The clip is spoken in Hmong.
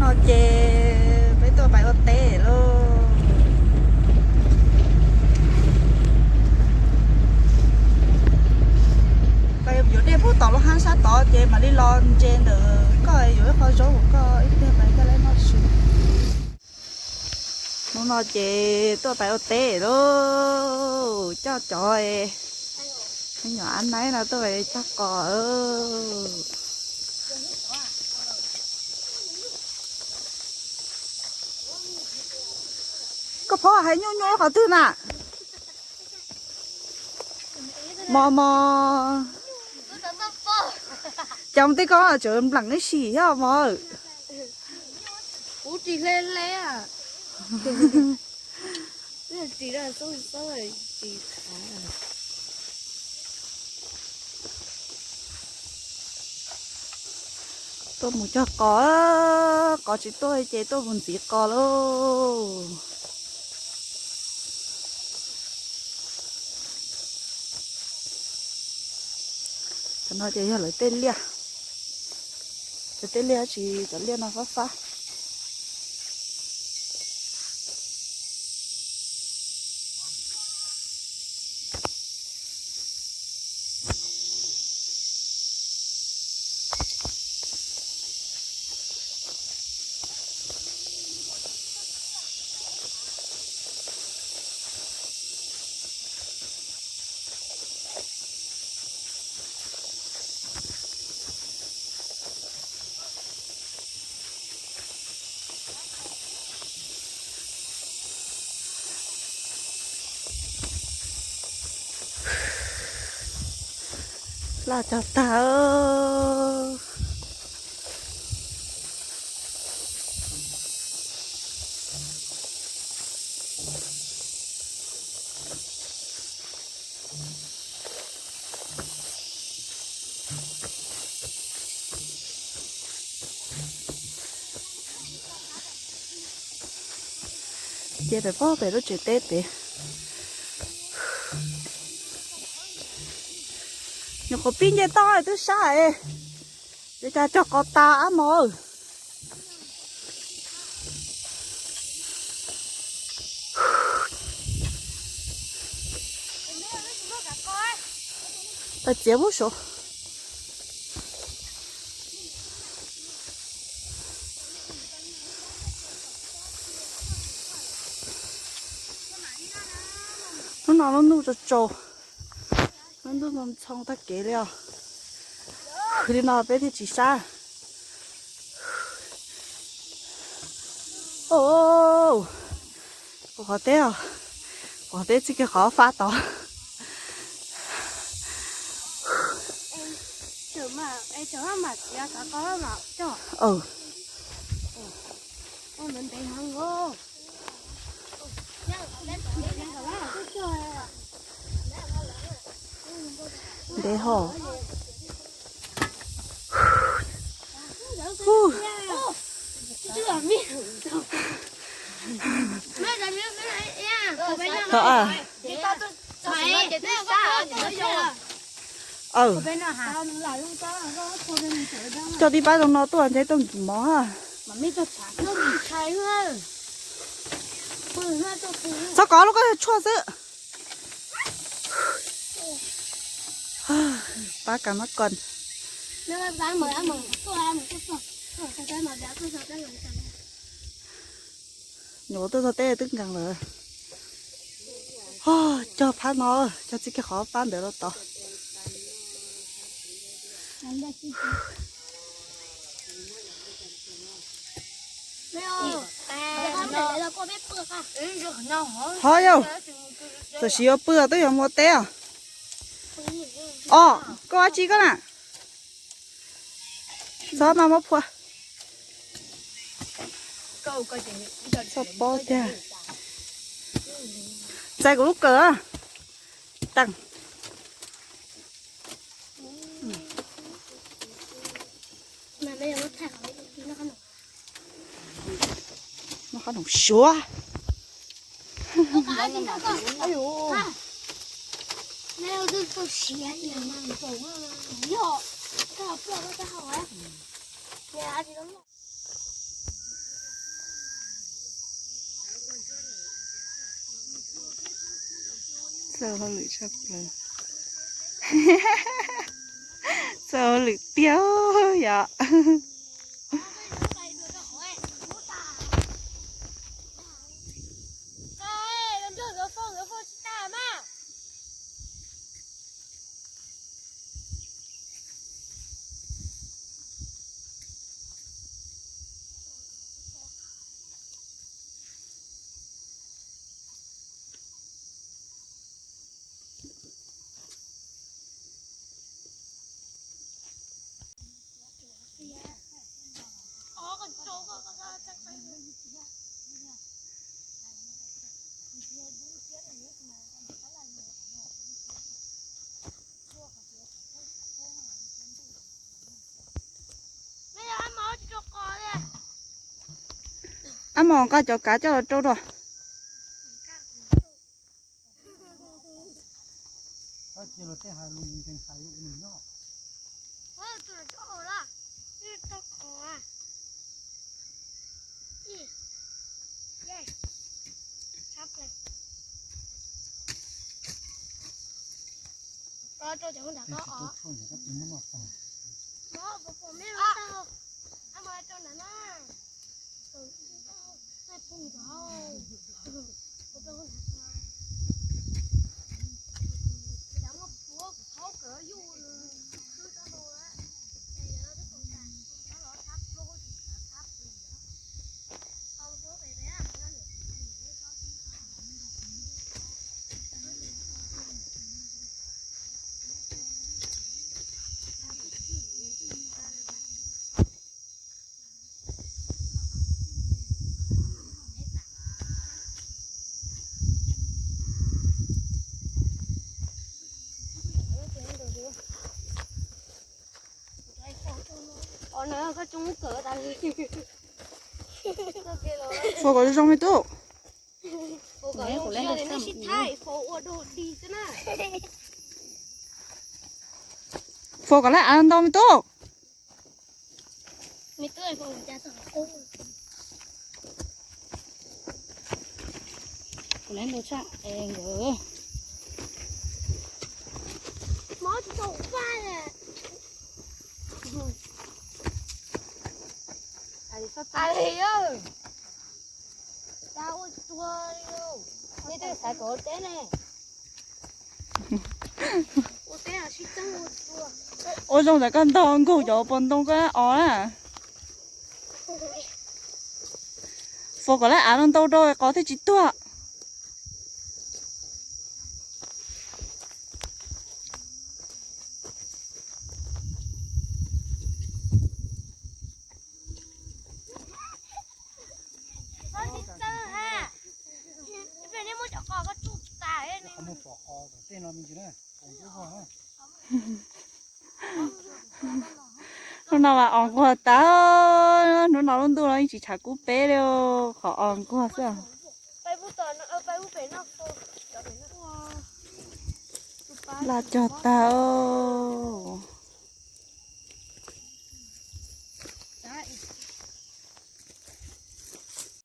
Ces peb tuaj pais ua teb lauj. Yuav dej pub tom lub hab sab tod ces mam li los ntses ntawm koj yuav ib qho zaub uas koj ib pliag pais coj lawv noj su. Hnub no ces tuaj pais ua teb lauj, coj cov me nyuam ab naib no tuaj pais cog qos. Koj phob hais nyuaj nyuaj qhov twg na? Mos mos. Cas mus tej koj tseem npleem neb sim thiab mos. Tuaj mus cog qos, qos tsis tuaj ces tuaj mus ntxiv qos lauj. Cov no ces yog lawv tej liaj, lawv tej liaj tsis cov liaj no fab fab. Laj cog tag. Ces pem pob pem lub tsev teb pem, nyuam qhuav pib nce toj twb sab es, yuav cas cog qos tas ab mos. Pais txiav pub saud. Hnub no lub ntuj tsaus tsaus, lub ntuj ntxhoo ntxhoo tag kev li os. Li no peb thiaj tsis sab. Ua qhov teb os, ua qhov teb txij kiag qhov fab tod. Ntev hos. Coj tib pab zoo no tuaj ntshe tuaj nkim mov. Txhob kov lub koj yog tshuaj xwb. Pab kas mab kos. Nyuam qhuav tuaj txog teb twb nkees lawm. Cog phab no, cog txij kiag qhov fab ntawd los tod. Ho yau, tam sim yuav pw twb yuav mus teb os. Os, koj ua tsi koj na? Txhob maj muab phua. Txhob pob tiag. Txais kuv lub kawm. Teem. Noj qab noom suav. Txawj hauj lwm tshaj plaws. Txawj hauj lwm tiag yom. Ab, mas nqa cov kav coj los rau dua. Fo kom zoo me tub. Fo kom laj av ntau me tub. Ua zoo ntawm koj ntog nkaug cov pos ntoo koj os na. Fo kom laj av no ntau rau qos thiaj tsis tuag. Hnub no mas os nquag tag, hnub no lub ntuj no yeej tsis tshav kub peb li, qhov os nquag xwb. Laj cog tag.